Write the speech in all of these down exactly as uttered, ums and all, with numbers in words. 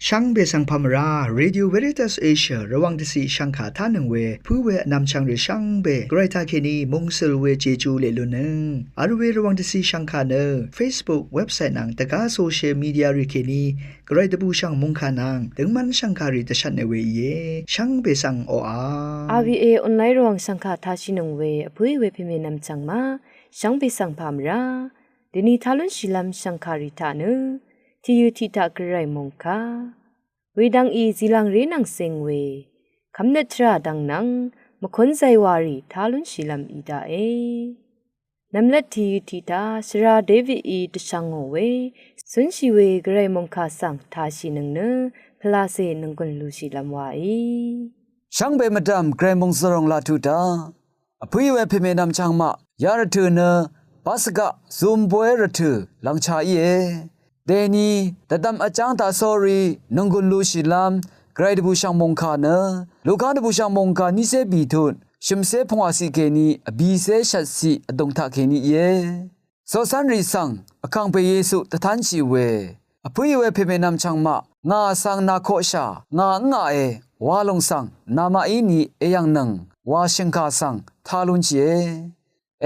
Shvngbe svng pà mvrá, Radio Veritas Asia Rvwàng dvciq shvngkà tánøng we pǿ we vnvmchvng rì shvngbe Gvray taqkèní mungsøl we Jeju leq lunnøng vl we Rvwàng dvciq shvngkà nø Facebook, website nvng dvgá social media rì kèní Gvray dvbùshv̀ng mòngkà nvng døngmv́n shv̀ngkàrì dvshvtne we íe. Shvngbe svng oqà. R V A online Rvwàng shv̀ngkà tashìnøng we vpǿì we pèmènvm chv̀ng ma, shvngbe svng pà mvrá. Dèni tá lúnshìlv́m shv̀ngkàrì taq nø tìyø tiq taq Gvray mòngkà wedvng í zìlvngré nvng zing we kvmnøt tvrà dvng nvng mvkún zaywàrì tá lúnshìlv́m í daqe. Nvmlat tìyø tiq taq shvra Davidí dvshvngò we cúnshì we Gvray mòngkà svng tashìnøng nø pvlacè nònggùn lushìlv́m waí. Shvngbe mvdv̀m Gvray mòngzvlòng laq tuq taq vpǿì we pèmènvm chv̀ng maq, ya rvtø̀ nø basvgaq zumboy rvtø̀ lvngcha íe. Dèni dvdvm vjáng taqsórí nònggùn lushìlv́m Gvray dvbùshv̀ng mòngkà nø Luka dvbùshv̀ng mòngkà nícé bìtut shø̀mcé pungwàciq kèní vbìcé shvtciq vdùng taqkèní íe. Coqcv́nrì svng vkàngpè Yesu dvtánshì we, vpǿì we pèmènvm chv̀ng maq, ngà svng nàkoqshà ngà ǿngaqe wa lòng svng namaqí ni èyv̀ngnøng wa shø̀ngkà svng tá lúnshìe.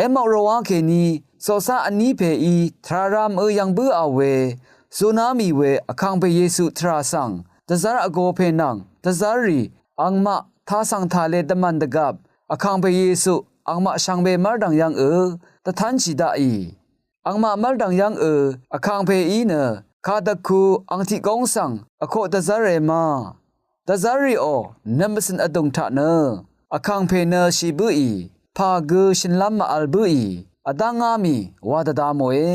Emmaus rvwá kèní coqcv́n vní pèí tvrà rá mø yv̀ng bǿà we zuná mì we vkàngpè Yesu tvrà svng dvzv́r vgo pè nvng dvzv́rrì angmaq tasv̀ng tàle dvmv̀n dvgvp vkàngpè Yesu angmaq shvngbe mv́rdv̀ng yv́ngø dvtánshì daqì. Angmaq mv́rdv̀ng yv́ngø vkàngpèí nø kàdvkū ang tiq góng svng vkoq dvzv́re ma. Dvzv́rrìò nøt mvcø̀n vdùng taq nø vkàngpè nø shì bǿì, pà gø shø̀nlv́m màvl bǿì, vdv́ngá mì wa dvda mòe.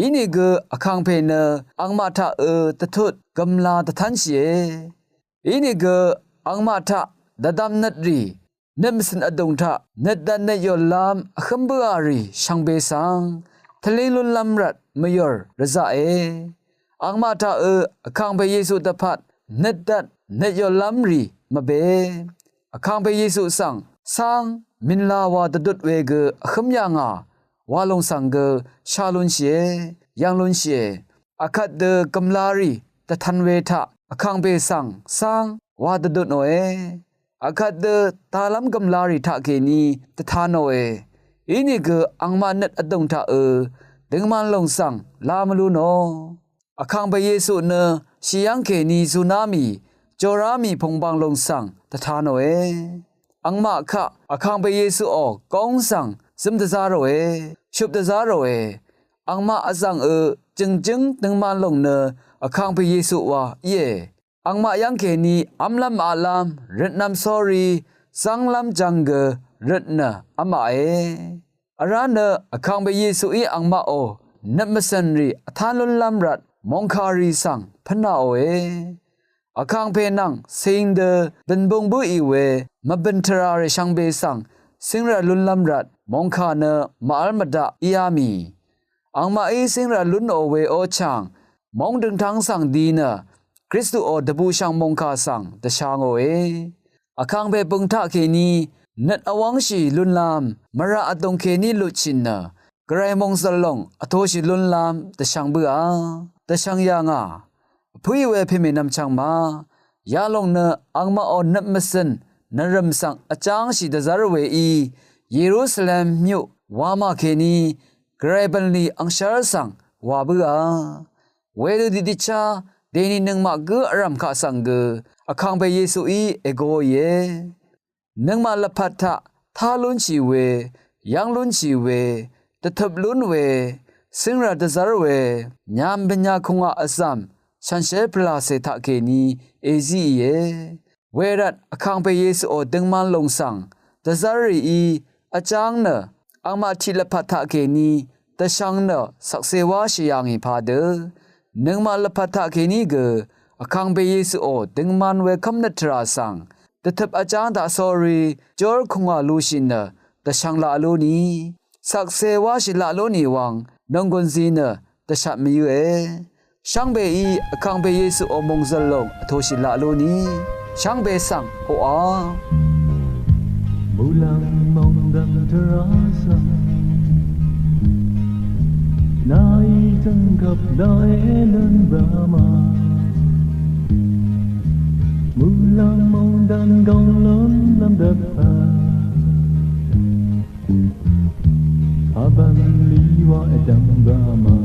Inìgø vkàngpè nø angmaq taqø dvtut gømla dvtánshìe. Inìgø angmaq taq dvdvm nøtrì nøt mvcø̀n vdùng taq nøtdvt nøtyòllv́m vhǿm bǿà rì shvngbe svng tvlíng lúnlv́m rvt mvyòr rvzaqe. Angmaq taqø vkàngpè Yesu dvpvt nøtdvt nøtyòllv́m rì mvbe, vkàngpè Yesu svng cáng mìnla wa dvdut we gø vhǿm yà ngà wa lòng svng gø shá lúnshìe, yv́ng lúnshìe. Akvt dø gø̀mlarì dvtv̄n we taq vkàngpè svng cáng wa dvdutnòe. Akvt dø dalv́m gø̀mlarì taqkèní dvtanòe. Inìgø angmaq nøt vdùng taqø døngman lòng svng la mvlú nò. Vkàngpè Yesu nø shì yv́ng kèní zuná mì, jorá mì pùngbàng lòng svng dvtanòe. Angmaq kaq vkàngpè Yesuò góng svng zǿm dvzá ròe, shøp dvzá ròe. Angmaq vzv̀ngø jø̀ngjǿng døngman lòng nø vkàngpè Yesu wa íe. Angmaq yv́ng kèní v́mlv́m màvlv́m røtnv̄m sórí zv́nglv́m jv̄ng gø røt nø v́maqe. Vrá nø vkàngpè Yesuí angmaqò nøt mvcø̀nrì vtán lúnlv́m rvt mòngkàrì svng pv́naqòe. Vkàngpè nvng cing dø dø̀nbung bǿì we mvbø̀n tvràrì shvngbe svng cíngrv̀l lúnlv́m rvt mòngkà nø màv́l mvdaq íá mì. Angmaqí cíngrv̀l lúnò we ó chàng móng døngtáng svng di nø Kristuò dvbùshv̀ng mòngkà svng dvsha ngòe. Vkàngpè bø̀ng taqkèní nøt vwv́ngshì lúnlv́m mvraq vdùng kèní lutshì nø Gvray mòngzø̀l lòng vtoshì lúnlv́m dvshvng bǿà, dvshvng yà ngà. Vpǿì we pèmènvm chvngma yalòng nø angmaqò nøt mvcø̀n nvrø̀m svng vjángshì dvzv́r weí Yerusalem myuq wamà kèní Gvray bv̀nlì angshv́r svng wà bǿà. Wedø tiqdvchá dèni nøngmaq gǿ vrv̀m kaq svng gø vkàngpè Yesuí ègoìe. Nøngmaq lvpat taq tá lúnshì we, yv́ng lúnshì we, dvtøp lún we, cíngrv̀l dvzv́r we, nyam bvnya kungaq vzv̀m shànshér pvlàcè taqkèní èzíìe. Wervt vkàngpè Yesuò døngman lòng svng dvzv́rrìí vjáng nø angmaq tiq lvpat taqkèní dvshvng nø shvkse wáshì yà ngì padø nøngmaq lvpat taqkèní gø vkàngpè Yesuò døngman we kv́mnøt tvrà svng dvtøp vjáng daqsórí jór kungà lushì nø dvshvng laq lú ni, shvkse wáshì laq lú ni wvng nònggùn zi nø dvshat mvyǿe. Shvngbeí vkàngpè Yesuò mòngzø̀l lòng vtoshì laq lú ni, shvngbe svng hoqà. Muqlàng mòngdv̀m tvrà svng nàí tø̀ngkvp daqe lún bvma. Shvpa pabv̀nlì wa èdv̀ng bvma.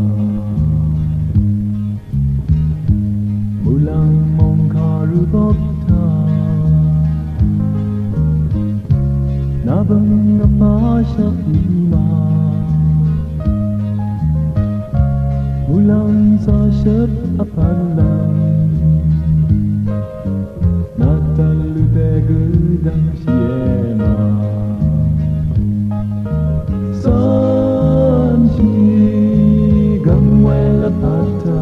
Mulang mongkàrú bokta nabvng vpashaq ima. Mulang sashvt vpvlang nvtaq lute gødvng shìe ma. Sanshi gvngwe lvpvta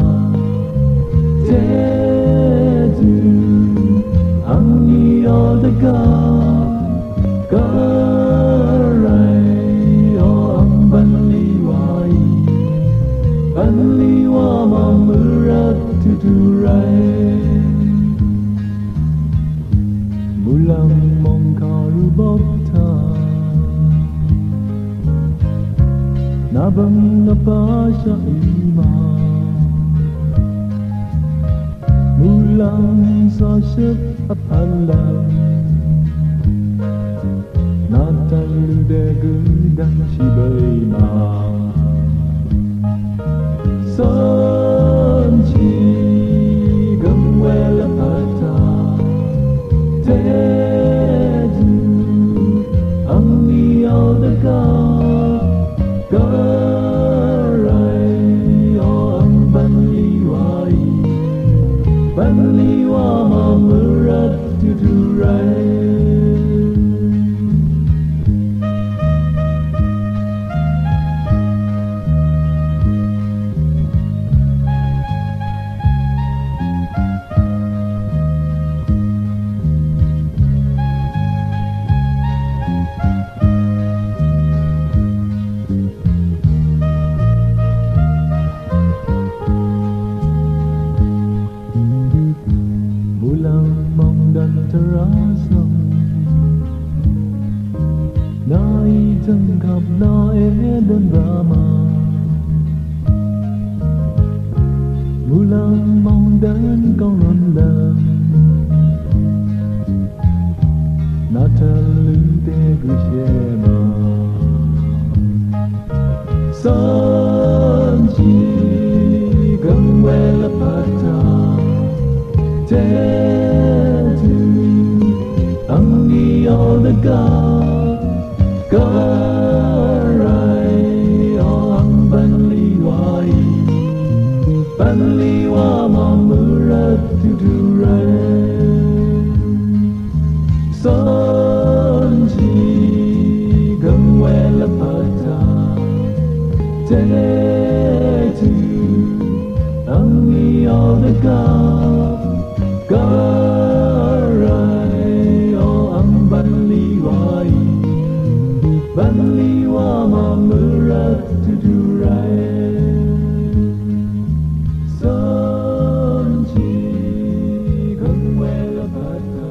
tetu angni aldvga. Gvray o ang bv̀nlì wa í, bv̀nlì wa mvmørat tutu ray. Mulang mongkàrú bokta nabvng vpashaq ima. Mulang sashvt vpvlang nvtaq lute gødvng shìbø̀í ma. Sanshi gvngwe lvpvta tetu angni aldvga. Gvray o ang bv̀nlì wa í, bv̀nlì wa mvmørat tutu ray. Mulang mongdvn tvrà svng nàí tvngkap nà èdvn bvma. Mulang mongdvn gvng rvnlvng nvtaq lute gø shema. Sanshi gvngwe lvpvta tetu angni aldvga. Gvray o ang bv̀nlì wa í, bv̀nlì wa mvmørat tutu ray. Sanshi gvngwe lvpvta tetu angni aldvga. Gvray o ang bv̀nlì wa í, bv̀nlì wa mvmørat tutu ray. Sanshi gvngwe lvpvta.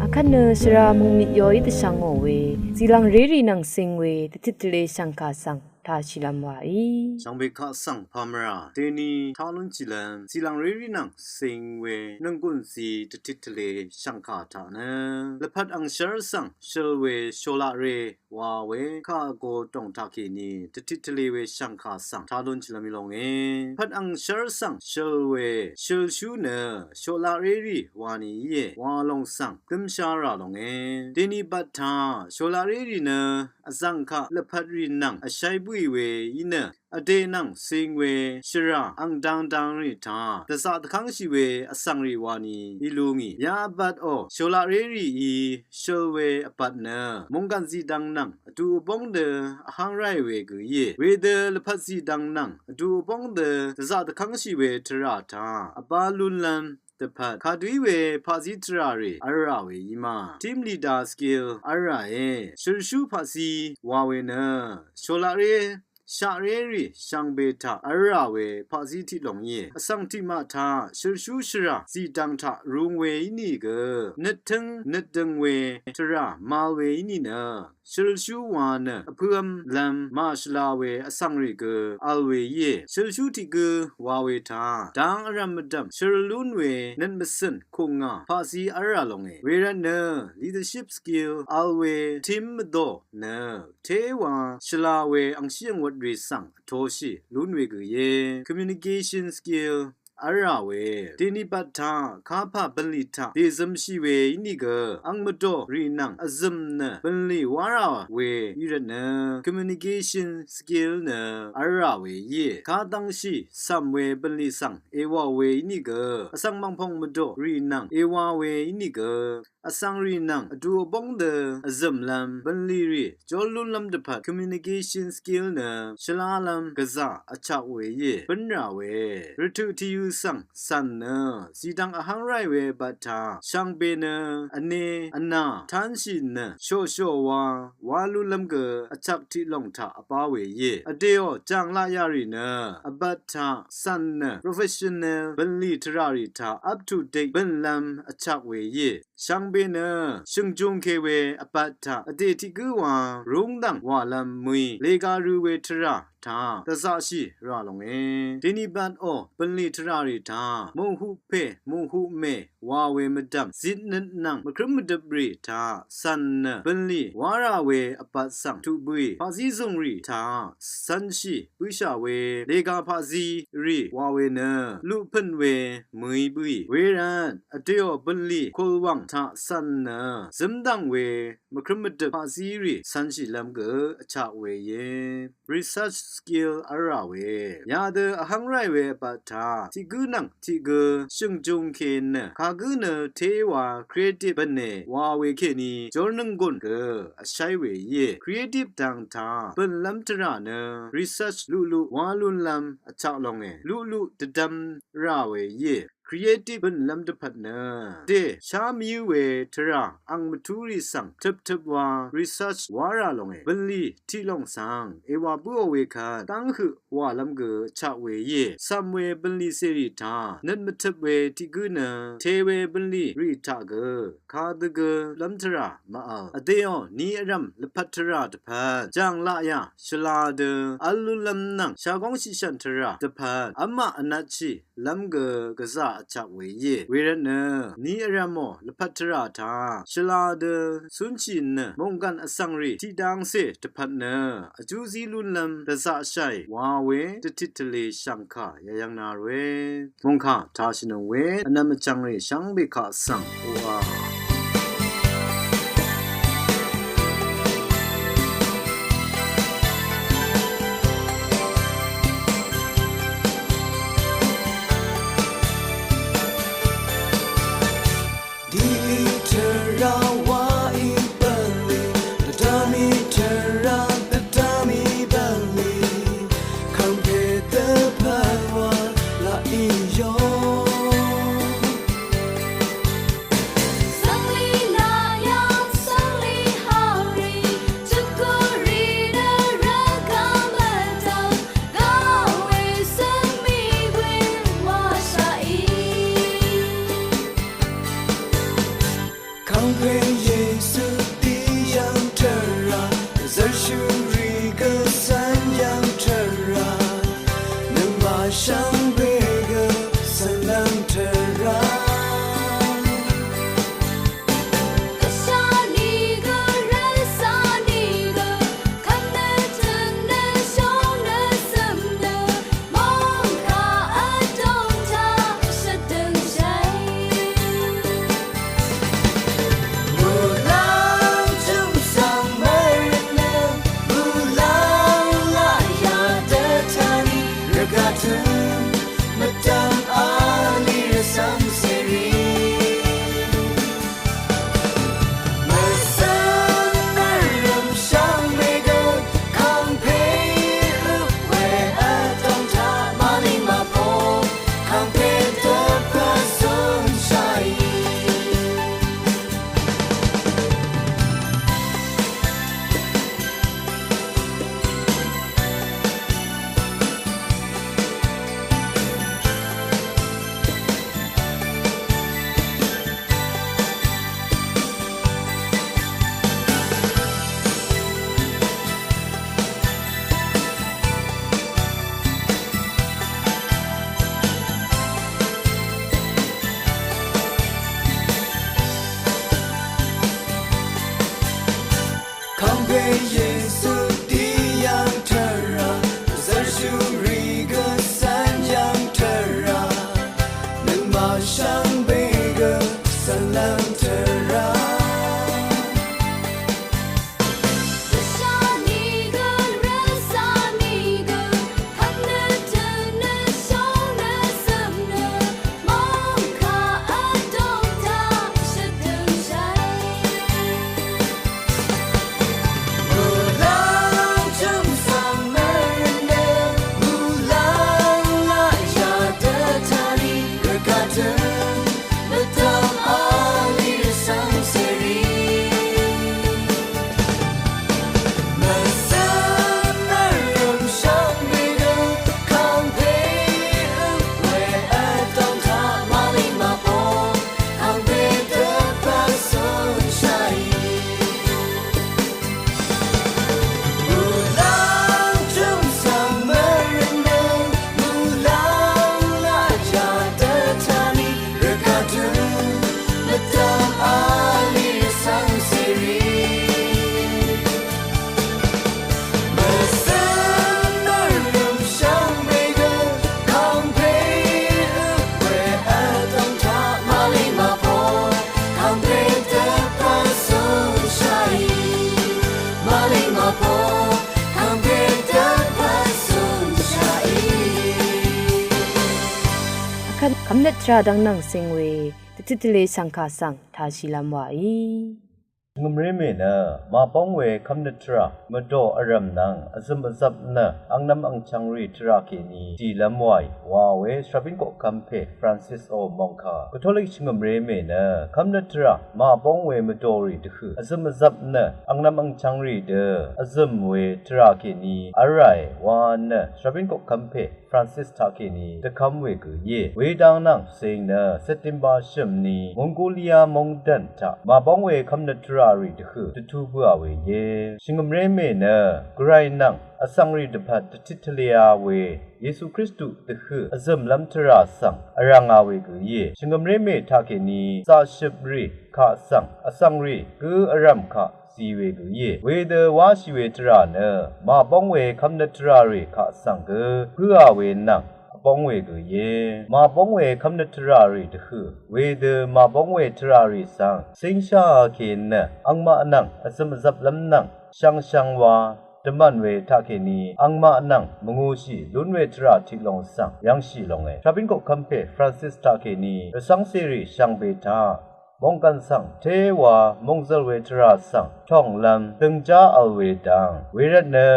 Akvt nø shvra mungmit yoí dvshvngò we, zìlvng rérì nvng sing we, dvtit tvle shv̀ngkà svng tashìlvm wàí. Shvngbe kaq svng pamvra deni taq lúnshìlvm, zìlvng rérì nvng sing we, nvnggùn zi dvtit tvle shv̀ngkà taq nø, lvpat angshv́r svng shøl we, sholaq re wa we, kaq vgo dòng taqkèní dvtit tvle we shv̀ngkà svng taq lúnshìlvm í longe. Lvpat angshv́r svng shøl we, shølshú nø, sholaq rérì wani íe, wa lòng svng dǿmshá rà longe. Deni bvt taq, sholaq rérì nø, vzv̀ng kaq lvpat rì nvng vshaí bǿì we í nø, vdè nvng sing we shvrà ang dangdang rì taq dvzaq dvkv́ngshì we vsvng rì wani í lú ngì. Ya vbvt ò, sholaq rérìí shøl we vbvt nø, mònggàn zìdvng nvng vdu vbóng dø vháng ráì we gø íe. Wedø lvpat zìdvng nvng vdu vbóng dø dvzaq dvkv́ngshì we tvrà taq vbá lúnlv́m dvpvt kadø í we paqzí tvrà rì v́lrà we í ma. Team leader skill v́lràe. Shølshú paqzí wa we nø, sholaq ré shaq rérì shvngbe taq v́lrà we paqzí tiq lòng íe. Vsvng tiqmaq taq shølshú shvrà zìdvng taq rung we ínìgø, nøttǿng nøtdøng we tvrà mal we ínìnø, shølshú wa nø vpø̄v̄m lv̄m màshvla we vsvng rì gø vl we íe. Shølshú tiq gǿ wa we taq dang vrv̀m mvdv̀m shøl lún we nøt mvcø̀n kùngà paqzí v́lrà longe. Wervtnø leadership skill vl we team mvdò nø téwa shvla we angshí angwvt rì svng vtoshì lún we gø íe. Communication skill v́lrà we dèní bvt taq kapà bv̀nlì taq dèzømshì we ínìgø ang mvdò rì nvng vzø̀m nø bv̀nlì wá rà we í rvtnø communication skill nø v́lrà we íe. Kadvngshì cv̀m we bv̀nlì svng èwàò we ínìgø vsvng mv̀ngpòng mvdò rì nvng èwà we ínìgø vsvng rì nvng vdu vbóng dø vzø̀mlv́m bv̀nlì rì jórlúnlv́m dvpvt communication skill nø shvlalv́m gvzà vchak we íe. Bǿnrà we rvtøq tìyø svng cv̀n nø zìdvng vhv́ng ráì we bvt taq shvngbe nø vne vnà tánshì nø shòshòwa wá lúnlv́m gø vchak tiq lòng taq vbá we íe. Vdèò jàng laqyà rì nø vbvt taq cv̀n nø professional bv̀nlì tvrà rì taq up to date bø̀nlv́m vchak we íe. Shvngbe nø shø̀ngjungke we vbvt taq vdè tiq gǿ wa rúngdv̀ng wàlv́m mø̀í lèga rø̄ we tvrà taq dvzaqshì rà longe. Dèní bvtò bv̀nlì tvrà rì taq mòhuq pè mòhuq mè wa we mvdv̀m zitnøt nvng mvkrǿm mvdøp rì taq cv̀n nø bv̀nlì wá rà we vbvt svng tuq bǿì paqzí zùng rì taq cv̄nshì bǿshà we lèga paqzí rì wa we nø luqpø̀n we mø̀í bǿì. Wervt vdèò bv̀nlì kùlwàng taq cv̀n nø zǿmdv̀ng we mvkrǿm mvdøp paqzí rì cv̄nshìlv́m gø vchak we íe. Research skill v́lrà we yadø vhv́ng ráì we vbvt taq tiq gǿ nvng tiq gø shø̀ngjungke nø kagǿ nø téwa creative bv̀ne wa we kèní jórnøng gùn gø vsháì we íe. Creative dang taq bø̀nlv́m tvrà nø research luqluq wá lúnlv́m vchak longe. Luqluq dvdvm rà we íe. Creative bø̀nlv́m dvpvt nø dè shá mvyǿ we tvrà ang mvtú rì svng tøptøp wa research wá rà longe. Bv̀nlì tiq lòng svng èwà bǿò we kvt dv́ng høq wàlv́m gø vchak we íe. Cv̀m we bv̀nlì cèrì taq nøt mvtøp we tiq gǿ nø te we bv̀nlì rì taq gø kadø gø lv́m tvrà mv-vl. Vdèò ni vrv̀m lvpat tvrà dvpvt jàng laqyà shvla dø v́l lúnlv́m nvng shagóng shiqshv̀n tvrà dvpvt v́maq vnatshì lv́m gø gvzà vchak we íe. Wervtnø ni vrv̀mò lvpat tvrà taq shvla dø cúnshì nø mònggàn vsvng rì tiqdangcè dvpvt nø vjú zí lúnlv́m dvzaqshàì wa we dvtit tvlē shv̀ngkà yayv̄ng na ròe. Mòngkà tashìnøng we vnvm vchvng rì shvngbe kaq svng oqà. Dì tvrà wa í bv̀nlì, dvdv̀m í tvrà, dvdv̀m í bv̀nlì, kàngpè dvpvt wa laq í yò. Svngli nayv̀ng, svngli hàrì, tukuri nø rvkà mvdv̀m, gàwe svmi we wa shaqì. Kàngpè Yesu dì yv̀ng tvrà, gvzv̀r shvrì gvcv̀n yv̀ng tvrà, nøngmaq shvngbe gø cv̀nlv̀ng tvrà. Gvsha ni gø rvsà ni gø, kvt nø tø̀n nø shóng nø cø̀m nø, mòngkà vdòng taq shvdø̀ng shàì. Muqlàng júm svng mvrøt nø, muqlàng laqyà dvtani, rvgaq tø̀n mvdv̀m vní rvcv̀n Yesu dì yv̀ng tvrà, zvrshúrì gø cv́n yv̀ng tvrà, nøngmaq shvngbe gø cv́nlv́m tvrà. Kvt kvmnøt tvrà dvng nvng sing we dvtit tvle shvngkà svng tāshìlv́m wàí. Shvngø̀mré mè nø màbóng we kvmnøt tvrà mvdò vrv̀m nvng vzø̀m vzvp nø angnvm angchvngrì tvrà kèní dìlv́m wàì wa we shvbín koqkvm pè Francis O Mongkà. Katolik shvngø̀mré mè nø kvmnøt tvrà màbóng we mvdòrì dvhø̀ vzø̀m vzvp nø angnvm angchvngrì dø vzø̀m we tvrà kèní v̄l ràe wa nø shvbín koqkvm pè Francis taqkèní dvkv́m we gø íe. Wedang nvng cing nø September shø̀m ni Mongolia mongdv̀n taq màbóng we kvmnøt tvrà rì dvhø̀ dvtu bøà we íe. Shvngø̀mré mè nø gvray nvng vsvng rì dvpvt dvtit tvlea we Yesu Kristu dvhø̀ vzø̀mlv́m tvrà svng vrv̀ngà we gø íe. Shvngø̀mré mè taqkèní zaqshøp rì kaq svng vsvng rì gǿ vrv̀m kaq zi we gø íe. Wedø wáshì we tvrà nø màbóng we kvmnøt tvrà rì kaq svng gø pǿà we nvng vbóng we gø íe. Màbóng we kvmnøt tvrà rì dvhø̀ wedø màbóng we tvrà rì svng cíngsháà kèní nø angmaq nvng vzø̀m vzvplv́m nvng shvngshvng wa dvmv̀n we taqkèní angmaq nvng mvngūshì lún we tvrà tiqlong svng yv̀ngshì longe. Shvbín koqkvm pè Francis taqkèní rvcv́ng cèrì shvngbe taq mònggv̀n svng téwa mòngzø̀l we tvrà svng tònglv́m døngjá vl we dang, wervtnø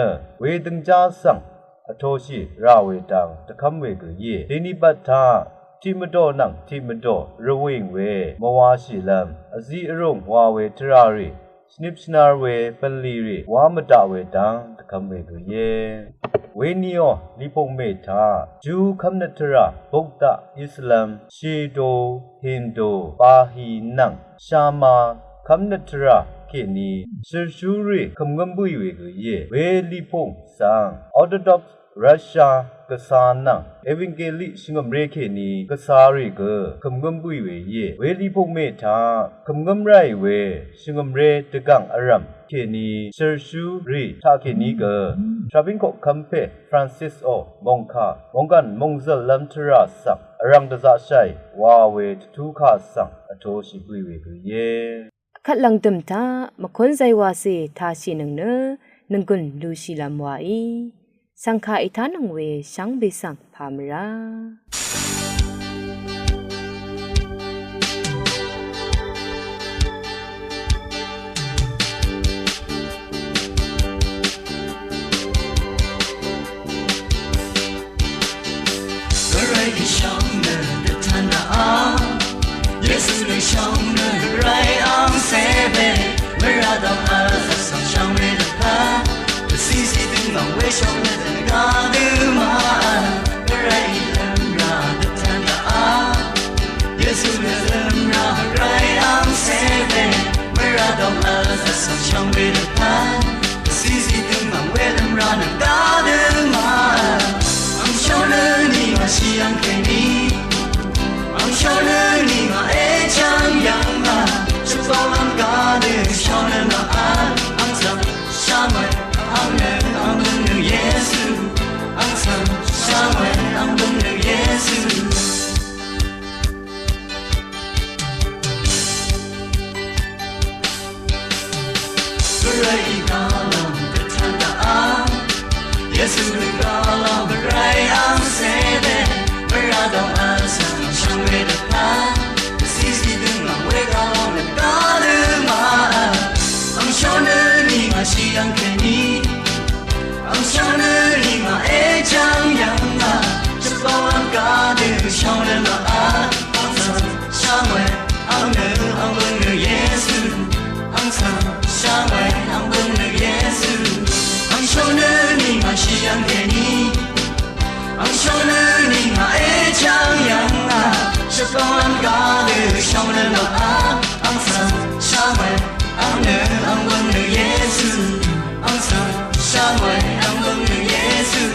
we døngjá svng vtoshì rà we dang dvkv́m we gø íe. Dèní bvt taq tiqmvdò nvng tiqmvdò rvwìng we mvwashìlv́m vzi vrùng wa we tvrà rì shvnip shvnar we bv̀nlì rì wá mvdaq we dang dvkv́m we gø íe. Wenìò lìpùng mè taq Ju kvmnøt tvrà Buddha, Islam, Shido, Hindu, Baha'i nvng Shama kvmnøt tvrà kèní shø̀rshúrì kø̀mngǿm bǿì we gø íe. We lìpùng svng Orthodox Russia gvsa nvng Evangeli shvngø̀mré kèní gvsarì gø kø̀mngǿm bǿì we íe. We lìpùng mè taq kø̀mngǿm ráì we shvngø̀mré dvgv̀ng vrv̀m kèní shø̀rshúrì taqkèní gø shvbín koqkvm pè Francis O Mongkà mònggv̀n mòngzø̀llv́m tvrà svng vrv̀ng dvzaqshaì wa we dvtú kà svng vtoshì bǿì we gø íe. Kvt lv̀ngdø̀m taq mvkún zaywacè tāshìnøng nø nònggùn lushìlv́m wàí. Shv̀ngkà ètánøng we shvngbe svng pà mvrá. Gvray gø shvngnø dvtan daqá, Yesu gø shvngnø Gvray angcè we, mvrá dvm vl svng shvngbe dvpvt, dvcìcì døngmv̀ng we shvngnø dvngá dø màvl, Gvray gø lvmrà dvtan daqá, Yesu gø lvmrà Gvray angcè we, mvrá dvm vl svng shvngbe dvpvt, dvcìcì døngmv̀ng we lvmrà nø dá dø màvl. Ang shvnø ni màshì yv̀ng kèní, ang shvnø ni màé chv́ng yv̀ng a, shvbóng ang gá dø shvnø màvl. Ang svng Shvnglv́m laq ang svng shvngwe ang nø ang bøng nø Yesu. Ang svng shvngwe ang bøng nø Yesu.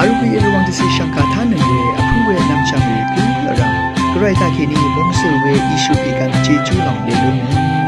Arvbø èrvwang dvcì shvngkà tánøng we vpǿ we nvmchvng rì gǿ vrv̀m gvray taqkèní mungsøl we Yesu pìgv̀n Jejú lòng lèlúnø